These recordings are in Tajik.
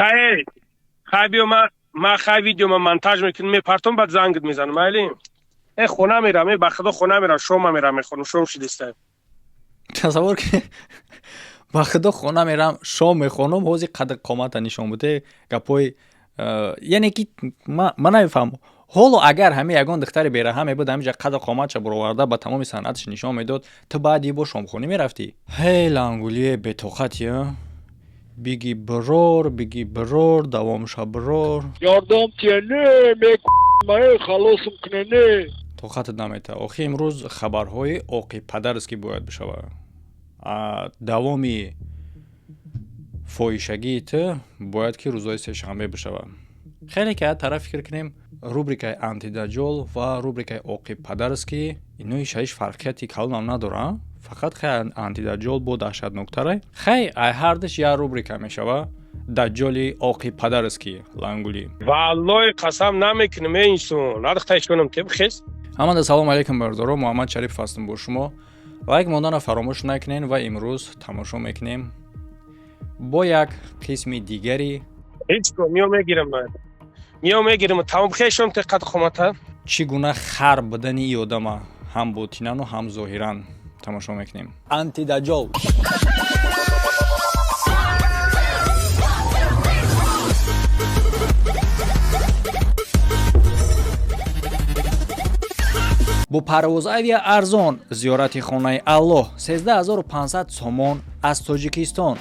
Хай, хай, биё, ма хай видео ма монтаж мекунам, мепартом, баъд зангит мезанам, майли? Э, хона мерам, э, ба худо, хона мерам, шома мерам, мехонам, шом шидиста. Тасаввур ки, ба худо, хона мерам, шом мехонам. Ҳозир қадр қомата нишон буде гапҳои, яъне ки ма намефаҳмам. Ҳоло агар ҳами ягон духтари бераҳа мебуд, ҳамиҷа қадр қоматша бароварда, ба тамоми санъаташ нишон медод, ту баъди бо шомхонӣ мерафтӣ. Ҳей, лангулие бетоқатия, биги бирор, биги бирор, давомша бирор. Ёрдам тиене мекмае, халосм кунене. Тоқатат намета. Охи имрӯз хабарҳои оқи падарест, ки бояд бишавад. Давоми фоҳишагии ту бояд ки рӯзҳои сешанбе бишавад. Хеле ки аз тараф фикр кунем, рубрикаи антидаҷол ва рубрикаи оқи падарест, ки инои шаиш фарқияти калонам надоранд, фақат хай антидаҷол бо даҳшатноктарай. Хай, ай ҳардаш як рубрика мешава: даҷҷоли оқи падарест, ки лангулӣ. Валлоҳи, қасам намекунам, э, инсон надухтаишонам теб хес. Ҳамада салому алейкум, бародаро, Муҳаммад Шарипов ҳастам бо шумо. Лайк монданро фаромӯш накунед ва имрӯз тамошо мекунем бо як қисми дигари Ҳеҷ го, миё мегирам, миё мегирам, тамом, хешом те қад қомата. Чӣ гуна хар будани и одама ҳам ботинану ҳам зоҳиран тамошо мекунем. Антидаҷол. Бо парвоз авиа арзон зиёрати хонаи Аллоҳ, 13 500 сомон аз Тоҷикистон,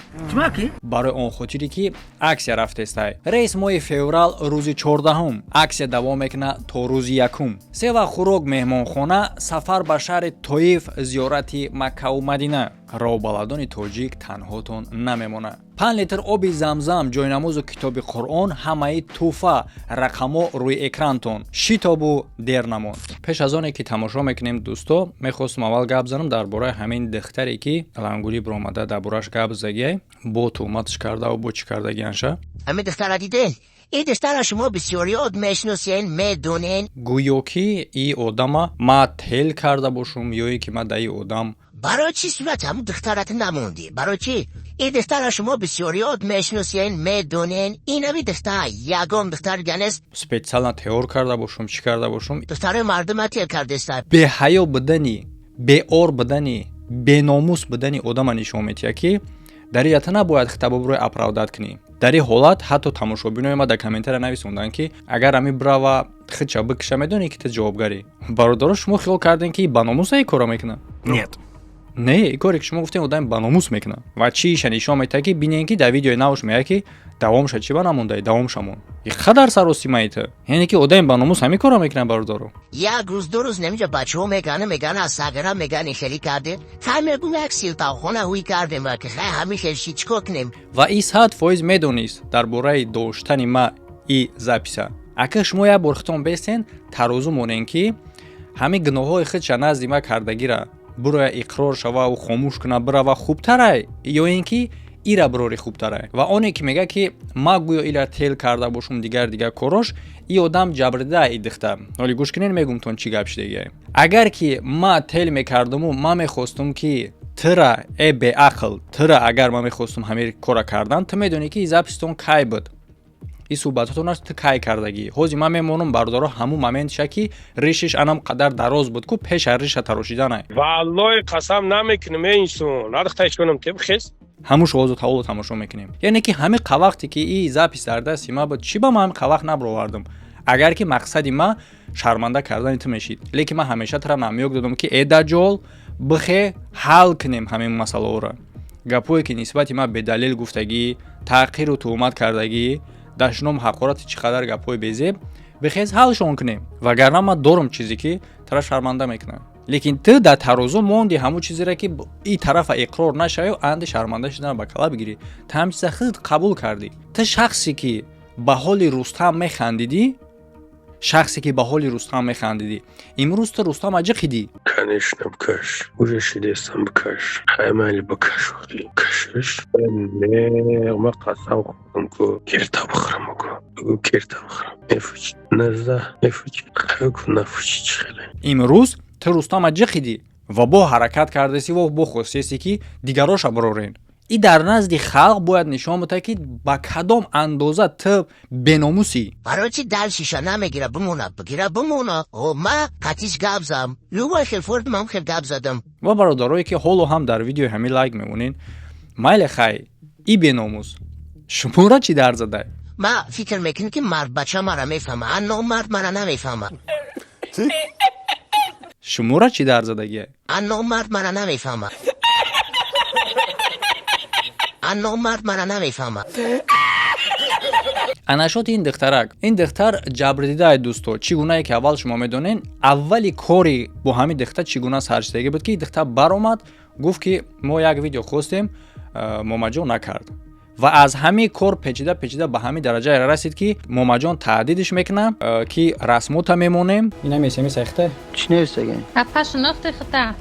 барои он хотире ки аксия рафтестай. Рейс моҳи феврал, рӯзи 14-ум. Аксия давом мекунад то рӯзи 1-ум. Се вақт хӯрок, меҳмонхона, сафар ба шаҳри Тоиф, зиёрати Маккаву Мадина. Роҳбаладони тоҷик танҳотон намемонад. 5 литр оби Замзам, ҷойнамозу китоби Қуръон, ҳамаи тӯҳфа. Рақамҳо рӯи экрантон, шитобу дер намон. Пеш аз оне ки тамошо мекунем, дӯсто, мехостум аввал гап занам дар бораи ҳамин духтаре, ки лангулӣ биромада, дар борааш гап задагиай, бо туҳматш кардаву бо чӣ кардагианша. Ҳамин духтара диден? Ин духтара шумо бисёриёт мешиносен, медонен. Гӯё ки и одама ма тел карда бошум ё ин ки ма да и одам Барои чӣ сурати ҳамун духтарат намондӣ? Барои чӣ? Ин духтара шумо бисёриёт мешиносен, медонен. Инави духтар ягон духтар ганест. Специально террор карда бошум, чӣ карда бошум. Духтарои мардума тел кардеста. Беҳаё будани, беор будани, беномус будани одама нишон медиҳад, ки дар ин ята набояд хитобоброи оправдать кунӣ. Дар ин ҳолат ҳатто тамошобинои ма дар комментария нависонданд, ки агар ами брава худша бикиша, медонӣ, ки ту ҷавобгарӣ. Бародаро, шумо хиёл кардем, ки ба номуса ин корро мекунад? Нет. Не, ин коре ки шумо гуфтем, одами ба номус мекунад. Ва чӣ иша нишон медиҳад, ки бинем, ки дар видеои навш меяд, ки давомша чӣ ба намондаи, давомшамон и қадар саросимаи ту, яъне ки одами ба номус ҳамин корро мекунад, бародаро. Як рӯз, ду рӯз намиҷа бачаҳо меган, аз сагара меган, ин хеле кардем. Хай, мегум, як силтавхона ҳуй кардем ва ки хай, ҳамин хел ши, чӣ кор кунем? Ва и 100% медонист дар бораи доштани ма и записа. Ака, шумо як бор хитон бестен, тарозу монен, ки ҳамин гуноҳҳои худша назди ма кардагира буроя, иқрор шававу хомӯш куна, бирава, хубтарай ё ин ки ира бирори хубтарай? Ва оне ки мега, ки ма гӯё ира тел карда бошум, дигар дигар корош, и одам ҷабрдида и дихта. Ҳоли гӯш кунед, мегумтон чӣ гап шидагиай. Агар ки ма тел мекардуму ма мехостум, ки тира, э, беақл, тира, агар ма мехостум ҳамин кора кардан, ту медонӣ, ки записитон кай буд, и суҳбатотонаш ту кай кардагӣ. Ҳозир ман мемонам, бародаро, ҳамун моментша, ки ришиш анам қадар дароз буд ку, пеша риша тарошиданай. Валлоҳи, қасам намекунам, э, инсон надухтаишонам теб хес. Ҳамуш ҳозир таоло тамошо мекунем. Яъне ки ҳамин қавақте ки и запись дар дасти ма буд, чӣ ба ман ҳамин қавақт набаровардам, агар ки мақсади ма шарманда кардани ту мешид? Лекин ман ҳамеша тура намёк додам, ки э, даҷҷол, бихе, ҳал кунем ҳамин масъалаҳоро. Гапҳое ки нисбати ман бедалел гуфтагӣ, таҳқиру туҳмат кардагӣ, дашном, ҳақорати, чӣ қадар гапҳои безеб, бихез, ҳалшон кунем, вагарна ман дорам чизе, ки тура шарманда мекунам. Лекин ту дар тарозу монди ҳамун чизере, ки и тарафа иқрор нашавӣ, анди шарманда шудан ба кала бигирӣ. Ту ҳамин чиза худ қабул кардӣ. Ту шахсе, ки ба ҳоли Рустам механдидӣ, шахсе, ки ба ҳоли Рустам механдидӣ, имрӯз ту Рустам аҷиқидӣ. Конечно, бикаш, уже шидестам, бикаш. Хай, майли, бикаш, кашиш. Не, ма қасам хӯрдам ку, керта бихӯрам, ку бигӯ, керта бихӯрам, мефучи 19 мефучи, хай, ку нафучи, чӣ хеле. Имрӯз ту Рустам аҷиқидӣ ва бо ҳаракат кардаси ва бо хостеси, ки дигароша бирорен. И дар назди халқ бояд нишон бита, ки ба кадом андоза ту беномусӣ. Барои чи дальшиша намегира, бимона, бигира, бимона. О, ма қатиш гап зам, любой хел форд ман хел гап задам. Ва бародарое, ки ҳоло ҳам дар видеои ҳамин лайк мемонед, майле, хай, и беномус шуморо чӣ дар задай? Ма фикр мекунем, ки мард бача мара мефаҳма, а номард мара намефаҳма. Шуморо чӣ дар задагия? А номард мара намефаҳма, а номард мара намефаҳма. Анашоти ин духтарак, ин духтар ҷабрдидаи, дӯсто. Чӣ гунае ки аввал шумо медонед, аввали кори бо ҳамин духтар чӣ гуна саршидагӣ буд, ки духтар баромад, гуфт, ки мо як видео хостем, Момаҷон накард, ва аз ҳамин кор печида печида ба ҳамин дараҷае расид, ки Момаҷон таҳдидиш мекунад, ки расмота мемонем. Инам смс айхта. Чӣ нависаган? Апа, шинохти хута?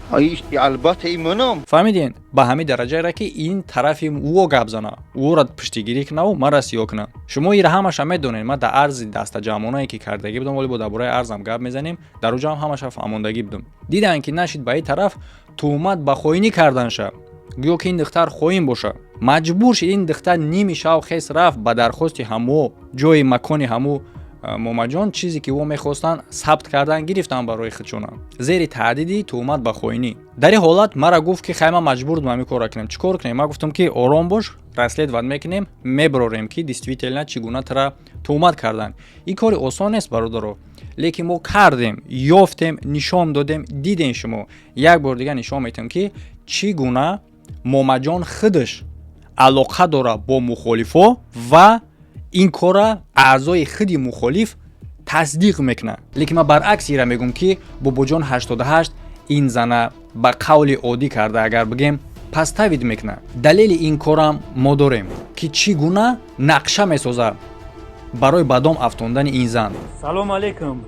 Албатта, имонам. Фаҳмидин, ба ҳамин дараҷаера, ки ин тарафи ӯо гап зана, ӯро пуштигирӣ кунаву мара сиё куна. Шумо ира ҳамаша медонед. Ман дар арзи дастаҷамъонае, ки кардагӣ будам, вале бо дар бораи арзам гап мезанем, дар уҷаам ҳамаша фаҳмондагӣ будам. Диданд, ки нашид, ба ин тараф туҳмат ба хоинӣ карданша, гӯё ки ин духтар хоин боша. Маҷбур шид ин духтар, ними шав хес рафт, ба дархости ҳамо ҷои макони ҳаму Момаҷон чизе, ки ӯ мехостанд, сабт кардан гирифтанд барои худшона, зери таҳдиди туҳмат ба хоинӣ. Дар ин ҳолат мара гуфт, ки хай, ман маҷбур будам ҳамин корро кунем, чӣ кор кунем? Ман гуфтам, ки ором бош, расследовать мекунем, мебарорем, ки действительно чӣ гуна тара туҳмат карданд. Ин кори осон нест, бародаро, лекин мо кардем, ёфтем, нишон додем, дидем. Шумо як бор дигар нишон метиҳем, ки чӣ гуна Момаҷон худаш алоқа дорад бо мухолифо ва ин корра аъзои худи мухолиф тасдиқ мекунад. Лекин ман баръакс ира мегӯм, ки Бобоҷон 88 ин зана ба қавли оддӣ карда агар бигем, подставить мекунад. Далели ин корам мо дорем, ки чӣ гуна нақша месозад барои ба дом афтондани ин зан. Салому алейкум,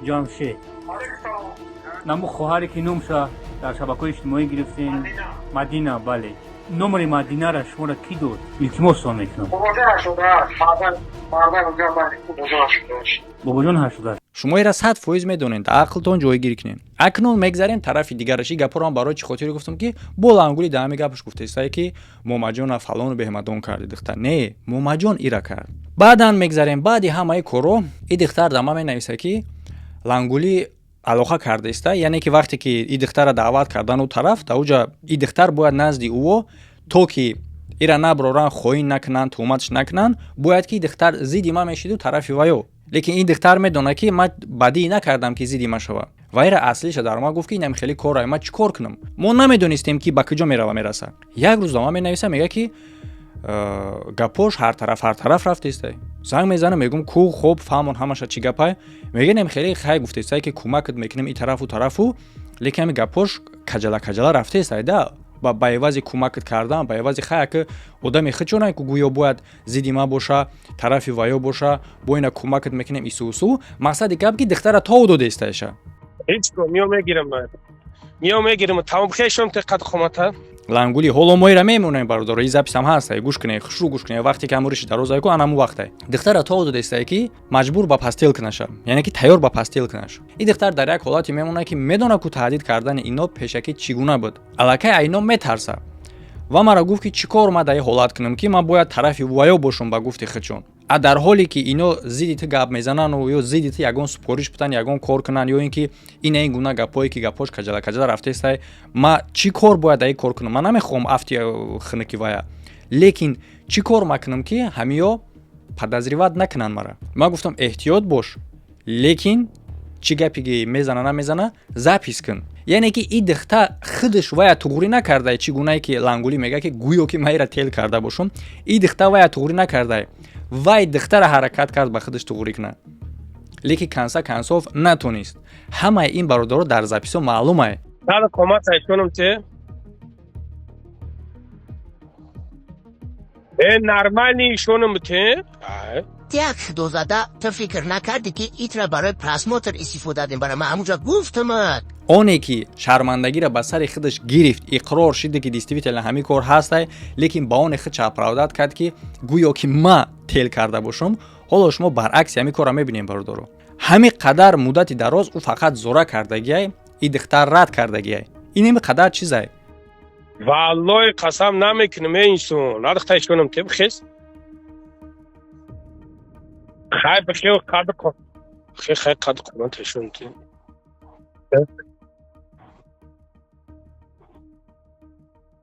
Ҷамшед. Наму хоҳаре, ки номша дар шабакаҳои иҷтимоӣ гирифтем, Мадина, бале, номери Мадинара шуморо кӣ дод? Илтимос мекунам. Бобоҷон 88. Шумо ира 100% медонед, ақлтон ҷойгирӣ кунед. Акнун мегзарем тарафи дигараш. И гапҳоро барои чӣ хотире гуфтам, ки бо лангули даҳами гапаш гуфтаистае, ки Момаҷона фалону беҳмадон карди духтар. Не, Момаҷон ира кард. Баъдан мегзарем, баъди ҳамаи корро и духтар дама менависа, ки лангулӣ алоқа кардаиста, яъне ки вақте ки и духтарра даъват кардан ӯ тараф, да уҷа и духтар бояд назди ӯо, то ки ира наброран, хоин накунанд, туҳматш накунанд, бояд ки духтар зидди ман мешиду тарафи ваё. Лекин ин духтар медонад, ки ман бадӣ накардам, ки зидди ман шава, ва ира аслиша дар ман гуфт, ки инам хеле кора, ман чӣ кор кунам? Мо намедонистем, ки ба куҷо мерава мераса. Як рӯз ба ман менависа, мега, ки гапош ҳар тараф, ҳар тараф рафтеста. Занг мезанам, мегӯм: ку, хоб, фаҳмон ҳамаша, чӣ гапай? Мега: нем хеле хай гуфтестай, ки кӯмакат мекунем и тарафу тарафу, лекин ҳами гапош каҷала каҷала рафтестай да, ба эвази кӯмакат кардан, ба эвази хая, ки одами хичонай, ку гӯё бояд зидди ман боша, тарафи ваё боша, бо ина кӯмакат мекунем, ису усу. Мақсади гап, ки духтара тов додестаиша. Ҳеҷ го миё мегирам, миё мегирам, тамом хешом теқад хомата. Лангули ҳоло мо ира мемонем, бародаро, и записам ҳаст, гӯш кунед, хушрӯ гӯш кунед. Вақте ки ҳамуриши дарозай ку, анаму вақтай духтара тов додестае, ки маҷбур ба постель кунаша, яъне ки тайёр ба постель кунаш. Ин духтар дар як ҳолате мемонад, ки медонад, ку таҳдид кардани ино пешакӣ чӣ гуна буд, аллакай айно метарса, ва мара гуфт, ки чӣ кор ман дар ин ҳолат кунам, ки ман бояд тарафи ваё бошам, ба гуфти худшон, а дар ҳоле ки ино зидди ту гап мезанану ё зидди ту ягон супориш битан, ягон кор кунанд, ё ин ки ина ин гуна гапҳое, ки гапҳош каҷала каҷала рафтестай, ма чӣ кор бояд дар ин кор кунам? Ман намехоҳам афти хунуки вая, лекин чӣ кор ма кунам, ки ҳамиё подозревать накунанд мара? Ман гуфтам: эҳтиёт бош, лекин чӣ гапе ки мезана намезана, запись кун. Яъне ки и духта худаш вая туғрӣ накардай, чӣ гунае ки лангулӣ мега, ки гӯё ки ман ира тел карда бошум. И духта вая туғрӣ накардай, вай духтара ҳаракат кард ба худаш туғрӣ кунад, лекин конце концов натонист. Ҳамаи ин, бародаро, дар записҳо маълумае. Комат айшонам те э нормальный ишонам те. Як дозада, ту фикр накардӣ, ки итра барои просмотр истифода дем? Бара ман ҳамунҷа гуфтамат. Оне ки шармандагиро ба сари худаш гирифт, иқрор шиде, ки действительно ҳамин кор ҳастай, лекин ба оне худ оправдать кард, ки гӯё ки ма тел карда бошам. Ҳоло шумо баръакси ҳамин корро мебинем, бародаро. Ҳамин қадар муддати дароз ӯ фақат зора кардагиай, и духтар рад кардагиай, ин ҳами қадар чизай. Валлоҳи қасам намекунам, э инсон. Надихта ишонам те бихез. Хай бихел қад хе хай қад қурбон тешон те.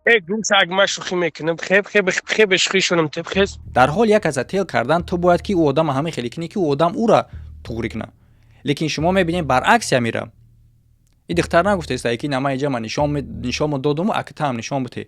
Э гумсаг ма шӯхӣ мекунам. Хеб хеб хеб шӯхӣ шонам те бихез. Дар ҳол як каса тел кардан ту бояд ки ӯ одама ҳамин хеле кунӣ, ки ӯ одам ӯра туғрӣ кунад. Лекин шумо мебинед, баръакс ямира. И духтар нагуфтеста, ки нама иҷа ман нишонмо додуму аки таам нишон бите.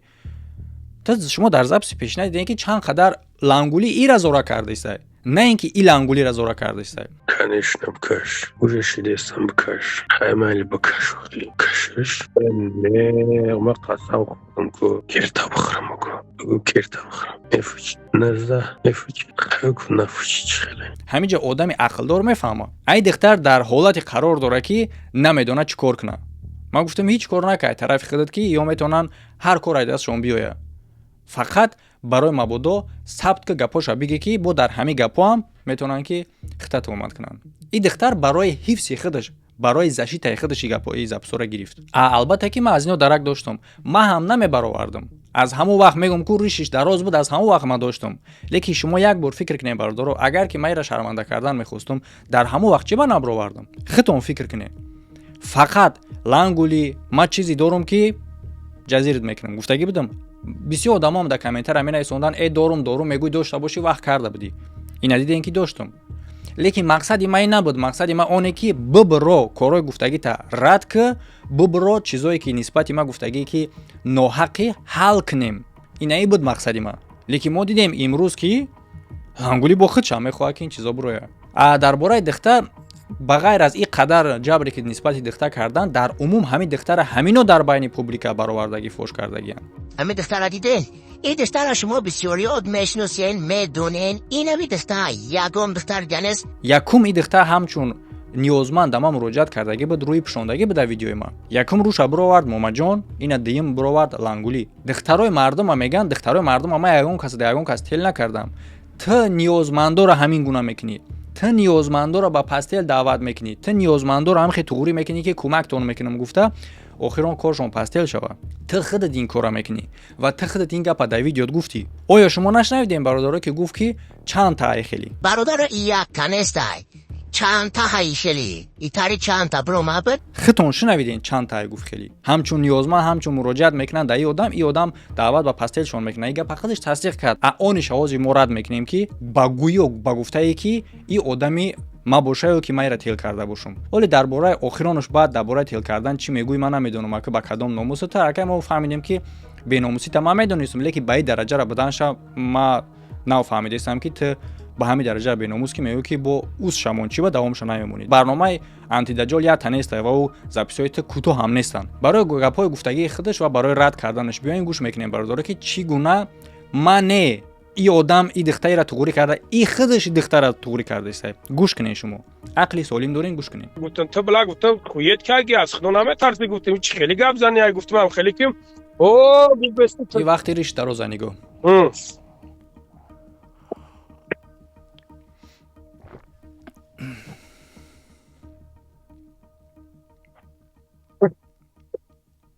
Та шумо дар записи пешина дидем, ки чанд қадар лангулӣ ира зора кардаиста, на ин ки и лангулира зора кардаиста. Конечно, бикаш. Уже шидестам бикаш. Хай майли бикаш кашиш. Не, ма қасам хӯрдам ку керта бихӯрам ку. Бигӯ керта бихӯрам. Мефучи. Наза, мефучи. Хай ку нафучи чӣ хеле. Ҳаминҷа одами ақлдор мефаҳмад. Ай духтар дар ҳолате қарор дорад, ки намедонад чӣ кор кунад. Ман гуфтам, ҳеҷ кор накард тарафи худат, ки ё метавонанд ҳар кор ай дастшон биёяд. Фақат барои мабодо сабт ка гапоша биге, ки бо дар ҳамин гапҳоам метавонанд, ки хита туҳмат кунанд. И духтар барои ҳифзи худаш, барои защитаи худаш и гапҳои записҳоро гирифт. А албатта ки ман аз ино дарак доштам, ман ҳам намебаровардам. Аз ҳамон вақт мегӯм, ку ришиш дароз буд, аз ҳамон вақт ман доштам. Лекин шумо як бор фикр кунед, бародаро, агар ки ман ира шарманда кардан мехостум, дар ҳамон вақт чӣ ба набаровардам? Худтон фикр кунед. Фақат лангули ман чизе дорум, ки ҷазирит мекунам, гуфтагӣ будам. Бисёр одамоам дар комментария менависонданд: э дорум, дорум мегӯй, дошта бошӣ, вақт карда будӣ. Ина дидем, ки доштум, лекин мақсади ман ин набуд. Мақсади ман оне, ки бибро корҳои гуфтагита рад ки, бибро чизое ки нисбати ман гуфтагие, ки ноҳақӣ, ҳал кунем. Ина ин буд мақсади ман. Лекин мо дидем имрӯз, ки лангулӣ бо худшам мехоҳад, ки ин чизо бирояд. А дар бораи духтар, ба ғайр аз ин қадар ҷабре, ки нисбати духтар кардан, дар умум ҳамин духтара ҳамино дар байни публика баровардагӣ, фош кардагианд. Ҳамин духтара диден? Ин духтара шумо бисёриёт мешиносен, медонен. Инами духтар ягон духтар ганест. Якум, ин духтар ҳамчун ниёзманд ама муроҷиат кардагӣ буд, рӯи пӯшондагӣ буд дар видеои ман. Якум рӯша бировард Момаҷон, ина дуюм бировард лангулӣ. Духтарои мардума мегӯянд, духтарои мардума ман ягон кас да ягон кас тел накардам. Ту ниёзмандоро ҳамин гуна мекунӣ, ту ниёзмандоро ба постель даъват мекунӣ, ту ниёзмандоро ҳамхе туғрӣ мекунӣ, ки кӯмактон мекунам гуфта, охирон коршон постель шава. Ту худат ин корро мекунӣ ва ту худат ин гапа дар видеот гуфтӣ. Оё шумо нашнавидем, бародаро, ки гуфт, ки чанд та ай хеле? Бародаро, якта нестай. Чандта ҳай хели. Итари чандта биромабуд? Худтон шунавидем, чанд та ай гуфт хеле. Ҳамчун ниёзманд, ҳамчун муроҷиат мекунанд дар ин одам, ин одам даъват ба постельшон мекунад. Ин гапа худаш тасдиқ кард. А ониш овози мо рад мекунем, ки ба гӯё ба гуфтае, ки ин одами ма боша ё ки ман ира тел карда бошум. Оле дар бораи охиронаш, баъд дар бораи тел кардан чӣ мегӯӣ, ман намедонам, ака, ба кадом номусу та. Ака, мо фаҳмидем, ки беномусита ман медонистам, лекин ба ин дараҷара буданша ма нафаҳмидастам, ки ту ба ҳамин дараҷа беномус, ки мегӯӣ, ки бо уз шамон чӣ ба давомша намемонӣ. Барномаи антидаҷол якта неста ва ӯ записҳои ту кӯтоҳ ҳам нестанд. Барои гапҳои гуфтагии худаш ва барои рад карданаш биёем, гӯш мекунем, бародаро, ки чӣ гуна ман не, и одам и духтаира туғрӣ карда, и худаш и духтара туғрӣ кардаиста. Гӯш кунед, шумо ақли солим дорем, гӯш кунед. Гуфтам, ту била, гуфтам, хует каги, аз худо наметарсӣ, гуфтам, чӣ хеле гап зани, ай гуфтам, ам хеле ки о И вақти риш дароза нигоҳ.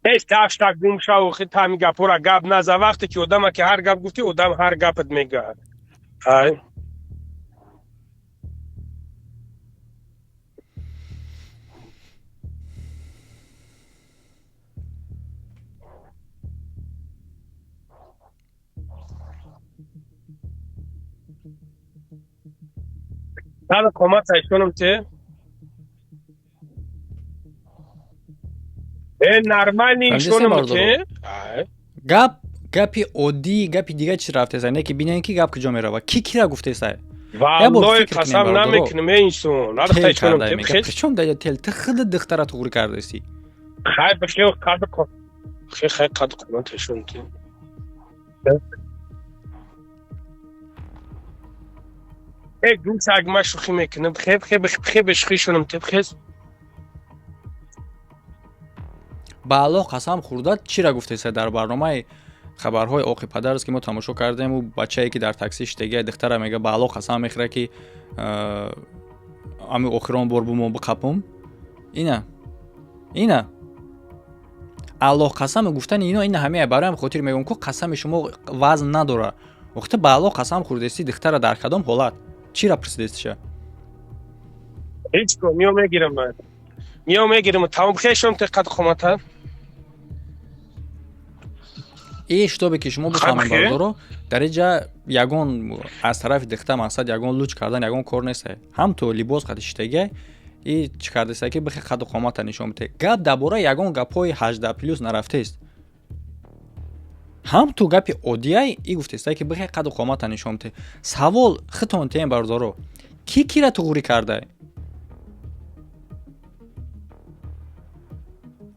Ҳеҷ таштак гум шав, хи тами гапҳоро гап наза. Вақте ки одама ки ҳар гап гуфтӣ, одам ҳар гапат мегӯяд. Ай Сада қомат сайшонам те. Э нормальный ишонам те. Гап гапи оддӣ, гапи дига чи рафтеса, не ки бинем, ки гап куҷо мерава, ки кира гуфтеса. Валлоҳи қасам намекунам, э инсон. Надихта ишонам те. Причём да тел, ту худат духтара туғрӣ кардаисти. Хай бихел қад хе хай қад қомат ишонам те. Э гумсаг ма шӯхӣ мекунам. Хеб хеб хеб шӯхӣ шонам те хез. Ба Аллоҳ қасам хӯрда, чира гуфтеса дар барномаи хабарҳои оқи падарст, ки мо тамошо кардем, ӯ бачае, ки дар такси шитагия, духтара мега, ба Аллоҳ қасам мехӯра, ки ами охирон бор бумо биқапум. Ина ина Аллоҳ қасам гуфтани ино ин ҳамея. Бароям хотир мегӯям, ку қасами шумо вазн надора. Охта ба Аллоҳ қасам хӯрдестӣ, духтара дар кадом ҳолат чира пурсидестиша? Ҳеҷ ко миё мегирам, ман миё мегирам, тамом хешом те қад қомата. И шитобе ки шумо бифаҳмед, бародаро, дар инҷа ягон аз тарафи дихта мақсад ягон луч кардан, ягон кор нест. Ҳам то либос қади шиштагия и чӣ кардеста, ки бихе қаду қомата нишон бите. Гап дар бораи ягон гапҳои 18 плюс нарафтест. Ҳам ту гапи оддияй и гуфтеста, ки бихе қаду қомата нишон бите. Савол хитон теем, бародаро: ки кира туғурӣ кардай?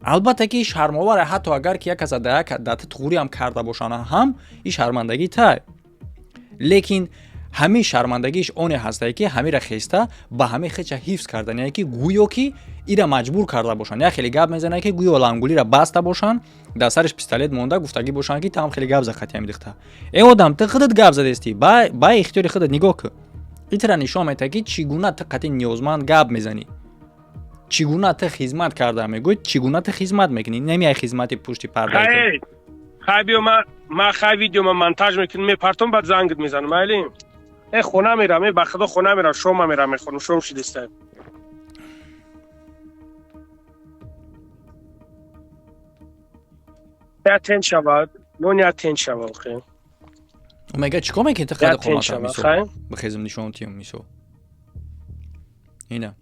Албатта ки шармоваре, ҳатто агар ки як каса дата туғуриам карда бошанд ҳам, и шармандагӣ тай. Лекин ҳамин шармандагиш оне ҳастае, ки ҳамира хеста ба ҳамин хеча ҳифз кардан, яъне ки гӯё ки ира маҷбур карда бошанд. Як хеле гап мезанад, ки гӯё лангулира баста бошанд, дар сараш пистолет монда, гуфтагӣ бошанд, ки там хеле гап за хати ҳами дихта. Э одам, ту худат гап задестӣ, ба ихтиёри худат. Нигоҳ кӯ, итра нишон медиҳад, ки чӣ гуна ту қати ниёзманд гап мезанӣ, чӣ гуна ту хизмат карда мегӯй, чӣ гуна ту хизмат мекунӣ. Намеяй хизмати пушти парда. Хай, биё, ма хай видео ма монтаж мекунам, мепартом, баъд зангит мезанам, майли? Э, хона мерам, э, ба худо, хона мерам, шома мерам, мехонам, шом шидиста. Я тен шавад, нон я тен шавад, хе. Мега, чӣ кор мекунӣ ту қади қомата? Мисол, бихезм, нишон тиём, мисол, ина.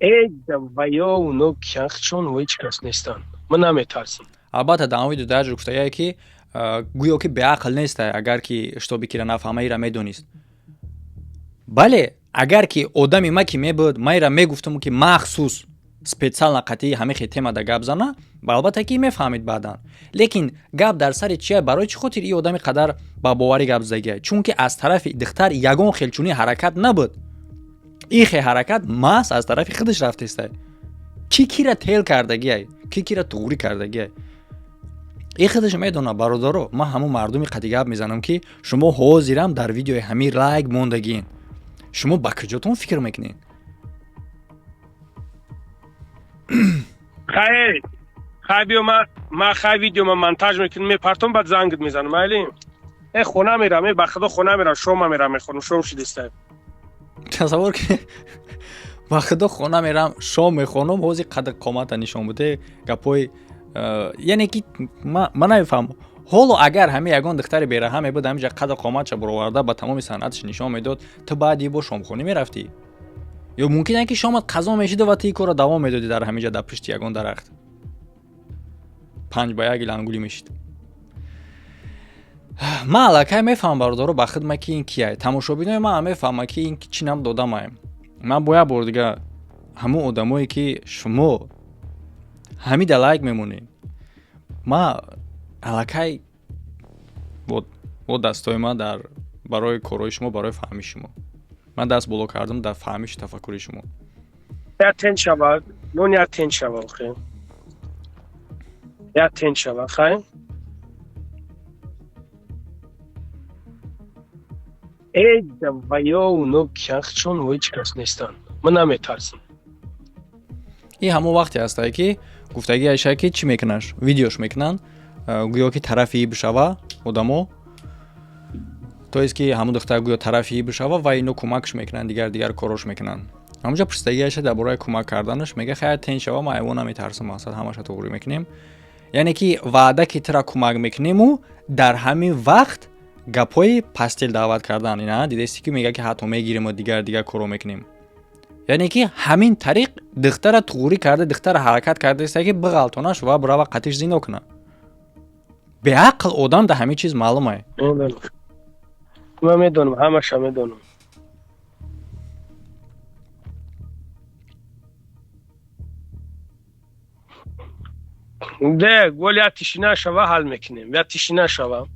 Э, ваё уно кяхчон, ҳеҷ кас нестанд, ман наметарсам. Албатта, дар он видео даҷр гуфтагае, ки гӯё ки беақл нестай, агар ки шитоби кира нафаҳма, ира медонист. Бале, агар ки одами ма ки мебуд, ма ира мегуфтам, ки махсус специально қатъии ҳамин хел темада гап зана, албатта ки мефаҳмид баъдан. Лекин гап дар сари чия? Барои чӣ хотир и одами қадар ба боварӣ гап задагия? Чунки аз тарафи духтар ягон хел чунин ҳаракат набуд. Ин хел ҳаракат маҳз аз тарафи худаш рафтестай. Ки кира тел кардагиай, ки кира туғрӣ кардагиай, ин худаш медонад. Бародаро, ман ҳамун мардуми қади гап мезанам, ки шумо ҳозирам дар видеои ҳамин лайк мондагиен. Шумо ба куҷотон фикр мекунед? Хай, хай, биё, ма хай видео ма монтаж мекунам, мепартом, баъд зангит мезанам, майли? Э, хона мерам, э, ба худо, хона мерам, шома мерам, мехонам, шом шидиста. Тасаввур ки, ба худо, хона мерам, шом мехонам. Ҳозир қадр қомата нишон буде гапҳои, яъне ки ман намефаҳмам. Ҳоло агар ҳамин ягон духтари бераҳа мебуд, ҳаминҷа қадр қоматша бароварда, ба тамоми санъаташ нишон медод, ту баъди бо шомхонӣ мерафтӣ? Ё мумкин ки шомат қазо мешиду ва ту ин корро давом медодӣ, дар ҳаминҷа дар пушти ягон дарахт 5 ба 1 лангулӣ мешид. Ман аллакай мефаҳмам, бародаро, ба хидма, ки ин кияй. Тамошобинои ман мефаҳмам, ки ин чӣ нам додамаем. Ман бо як бор дига ҳамун одамое, ки шумо ҳамида лайк мемонед, ма аллакай во дастои ман дар барои корҳои шумо, барои фаҳмиши шумо ман даст боло кардам, дар фаҳмишу тафаккури шумо. Я тен шавад, нон я тен шавад, хе, я тен шавад, хай. Э, ваё уно кяхчон, ҳеҷ кас нестанд, ман наметарсам. Ин ҳамон вақте ҳастае, ки гуфтагиаша, ки чӣ мекунаш, видеош мекунанд, гӯё ки тарафи бишава одамо, то есть ки ҳамон духтар гӯё тарафи бишава ва ино кӯмакш мекунанд, дигар дигар корош мекунанд. Ҳамонҷа пурсидагиаша дар бораи кӯмак карданаш. Мега, хай, тен шава, ма айво наметарсам, мақсад ҳамаша туғрӣ мекунем. Яъне ки ваъда, ки тура кӯмак мекунему, дар ҳамин вақт гапҳои пастел даъват кардан. Ина дидести, ки мега, ки ҳатто мегириму дигар дигар коро мекунем. Яъне ки ҳамин тариқ духтара туғрӣ карда, духтара ҳаракат кардаеста, ки биғалтонаш ва бирава қатиш зино куна. Беақл одам да ҳамин чиз маълумае. Ман медонам, ҳамаша медонам. Де гол, я тишина шава, ҳал мекунем, я тишина шава.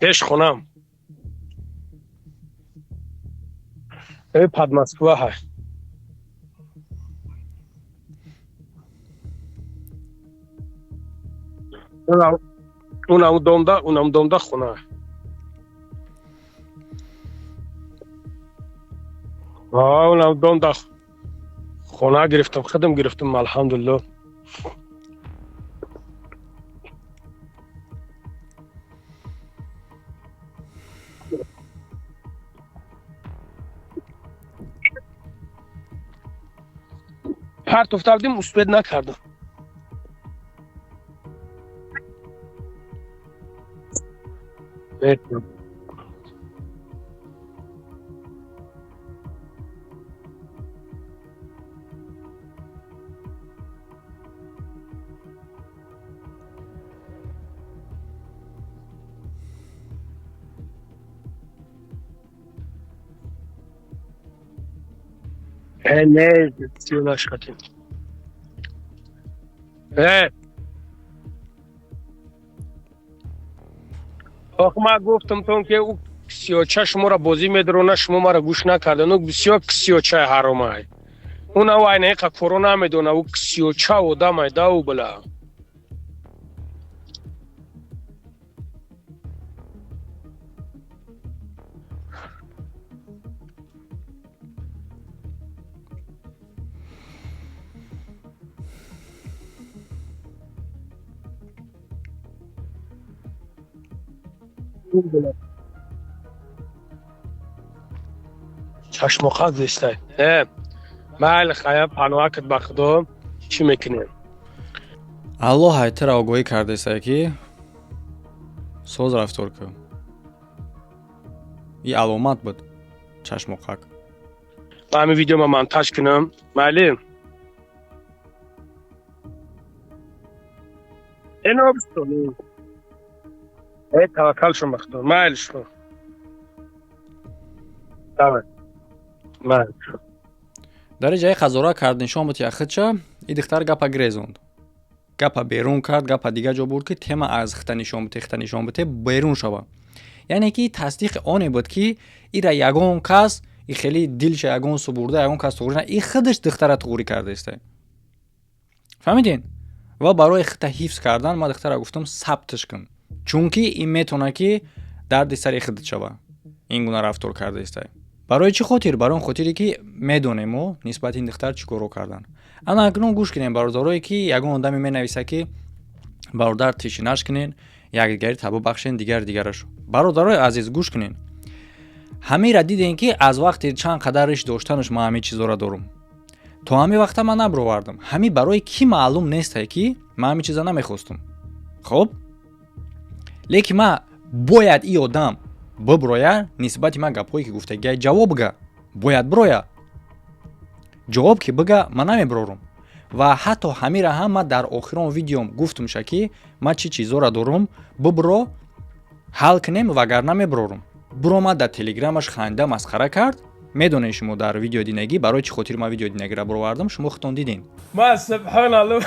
Пеш хонам э под Москва ҳай. Унам домда, унам домда хона. Унам домда хона гирифтам, худам гирифтам, алҳамдулилло. Партофта будем, успед накардам. Не, сиёнаш хатим. Ох, ма гуфтам тон ки ӯ ксиёча шуморо бозӣ медорона, шумо маро гӯш накарда. Ну бисёр ксиёчаи ҳаромай. Уна вайнаиқа коро намедона, ӯ ксиёча одамай да ӯ била. Чашмоқак зистай. Майли, хая, паноҳакат ба худо, чӣ мекунем? Аллоҳ ҳайтара огоҳӣ кардесай, ки соз рафтор кун. И аломат буд чашмоқак. Ба ҳамин видео ма монтаж кунам, майли? Таваккал шум ба худо, майли шумо. Давай. Майли. Дар ҷаи қазора кард нишон буд яхича, и духтар гапа грезонд. Гапа берун кард, гапа дига ҷо бурд, ки тема аз хита нишон буте, хита нишон буте, берун шава. Яъне ки тасдиқи оне буд, ки ира ягон кас и хеле дилша ягон су бурда, ягон кас туғри на, и худаш духтара туғрӣ кардаиста. Фаҳмидин? Ва барои хита ҳифз кардан ма духтара гуфтам, сабтш кун. Чунки ин метавона ки дарди сари худат шава. Ин гуна рафтор кардаистай. Барои чӣ хотир? Барои он хотире ки медонем мо нисбати ин духтар чӣ корро кардан. Ана акнун гӯш кунем, бародарое, ки ягон одаме менависа, ки бародар, тишинаш кунен, якдигари табо бахшен, дигар дигарашо. Бародарои азиз, гӯш кунен. Ҳамира дидем, ки аз вақти чанд қадар риш доштанаш ман ҳамин чизоро дорум. То ҳамин вақта ман набировардам. Ҳамин барои кӣ маълум нестай, ки ман ҳамин чиза намехостум. Хоб? Лекин ман бояд и одам биброя, нисбати ман гапҳое ки гуфтагиай ҷавоб бига. Бояд бироя. Ҷавоб ки бига, ман намебирорум. Ва ҳатто ҳамира ҳам ман дар охирон видеом гуфтумша, ки ман чӣ чизоро дорум, бибро, ҳал кунем, вагарна мебирорум. Биромад, дар телеграмаш ханда масхара кард. Медонед шумо дар видеои динагӣ барои чӣ хотир ман видеои динагиро бировардам, шумо худтон дидин. Ма субҳоналло.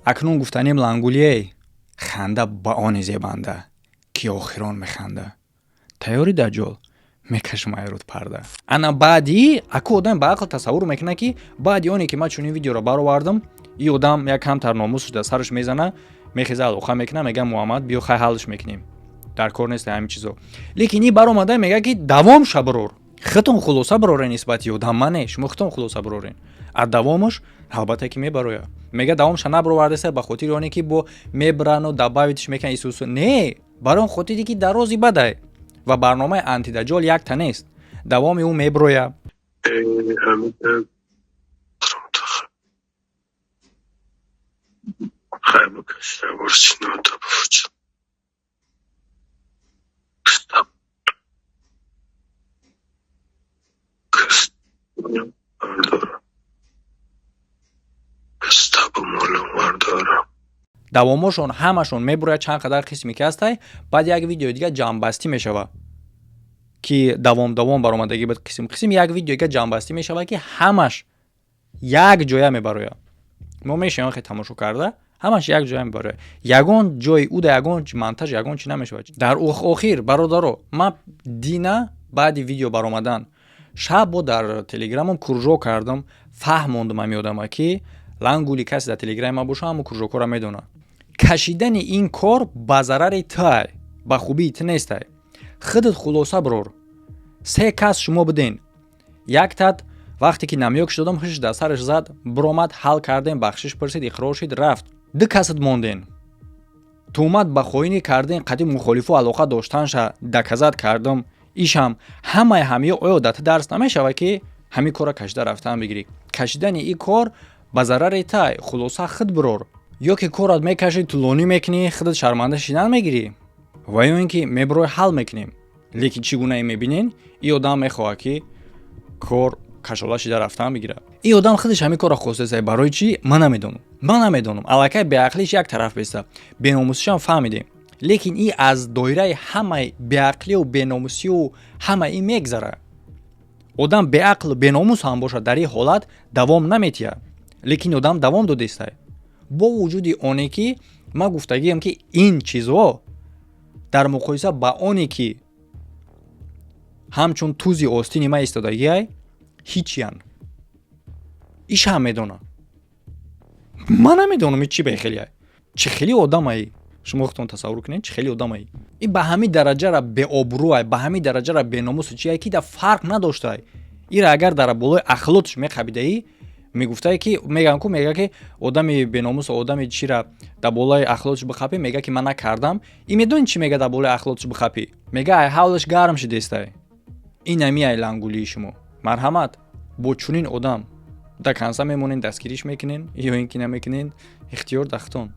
Акнун гуфтанем, лангулие, ханда ба оне зебанда, ки охирон механда. Тайёри даҷҷол, мекашам айруд парда. Ана баъди аку одам ба ақл тасаввур мекунад, ки баъди оне ки ман чунин видеоро баровардам, и одам як камтар номусш дар сараш мезана, мехеза, алоқа мекуна, мега: «Муҳаммад, биё, хай, ҳаллш мекунем, дар кор нест ҳамин чизо». Лекин и баромада мега, ки давом ша бирор. Худтон хулоса бирорен нисбати одам, мане шумо худтон хулоса бирорен. А давомаш албатта ки мебарояд. Мега, давомша набировардеса ба хотири оне ки бо мебирану добавить ш мекунад исусу. Не, барои он хотире ки дарози бадай ва барномаи антидаҷол якта нест, давоми ӯ мебирояд. Давомошон ҳамашон мебурояд, чанд қадар қисме ки ҳастай. Баъд як видеои дига ҷамъбастӣ мешавад, ки давом давом баромадагӣ буд, қисм қисм, як видеои дига ҷамъбастӣ мешавад, ки ҳамаш як ҷоя мебарояд. Мо мешавем хе тамошо карда, ҳамаш як ҷоя мебарояд, ягон ҷои уда, ягон монтаж, ягон чи намешавад. Дар охир, бародаро, ман дина баъди видео баромадан шаб бо дар телеграмам кружок кардам. Фаҳмондум ҳами одама, ки лангули касе дар Телеграми ман боша, ҳамо кружокҳоро медонад. Кашидани ин кор ба зарари туай, ба хубии ту нестай. Худат хулоса бирор. Се кас шумо буден. Яктат вақте ки намёк шудодам, ҳиш дар сараш зад, биромад, ҳал кардем, бахшиш пурсид, иқрор шид, рафт. Ду касат монден. Туҳмат ба хоинӣ карден, қади мухолифу алоқа доштанша доказать кардам. Ишам ҳамаи ҳамиё оё да ту дарс намешавад, ки ҳамин корро кашида рафтан бигирӣ? Кашидани ин кор ба зарари тай. Хулоса худ бирор: ё ки корат мекашӣ, тӯлонӣ мекунӣ, худат шарманда шидан мегирӣ, ва ё ин ки мебирои, ҳал мекунем. Лекин чӣ гунае мебинен, ин одам мехоҳад, ки кор кашола шида рафтан бигирад. Ин одам худаш ҳамин корро хостеса. Барои чӣ, ман намедонам, ман намедонам. Аллакай беақлиш як тараф беста, беномусишам фаҳмидем, лекин ин аз доираи ҳамаи беақлию беномусию ҳама ин мегзара. Одам беақлу беномус ҳам бошад, дар ин ҳолат давом наметиҳад, лекин одам давом додистай, бо вуҷуди оне ки ман гуфтагиам, ки ин чизҳо дар муқоиса ба оне ки ҳамчун тузи остини ман истодагиай, ҳичиян. Иш ҳам медонад, ман намедонам чӣ бехелия, чӣ хели одамай. Шумо худтон тасаввур кунед, чӣ хели одамай. Ин ба ҳамин дараҷара беобрӯай, ба ҳамин дараҷара беномусу чие, ки да фарқ надоштай. Ира агар дар болои ахлотш меқабидаӣ, мегуфтае ки меган ку, мега ки одами беномус, одами чира дар болои ахлотш бихапӣ, мега ки ман накардам. И медони чӣ мега? Дар болои ахлотш бихапӣ, мега ай ҳавлаш гарм шидестай. Ин ами ай лангулии шумо. Марҳамат, бо чунин одам до конца мемонен, дастгириш мекунен ё ин ки намекунен, ихтиёр дахтон.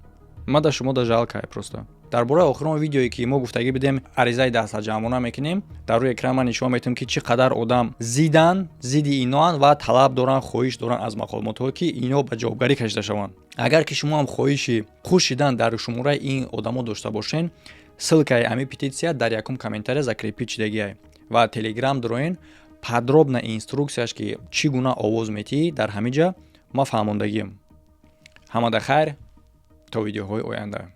Ма да шумо да жалко просто. Дар бораи охирон видеое, ки мо гуфтагӣ бидем, аризаи дастаҷамъона мекунем, дар рӯи экран ман нишон метавам, ки чӣ қадар одам зидан зидди иноанд ва талаб доранд, хоҳиш доранд аз мақомотҳо, ки ино ба ҷавобгарӣ кашида шаванд. Агар ки шумо ҳам хоҳиши хуш шидан дар шумораи ин одамо дошта бошен, ссылкаи ами петитсия дар якум комментария закрепить шидагиай ва Телеграм дроен. Подробно инструксияш, ки чӣ гуна овоз метиҳӣ, дар ҳамин ҷа ма фаҳмондагиам. Ҳамада хайр, то видеоҳои оянда.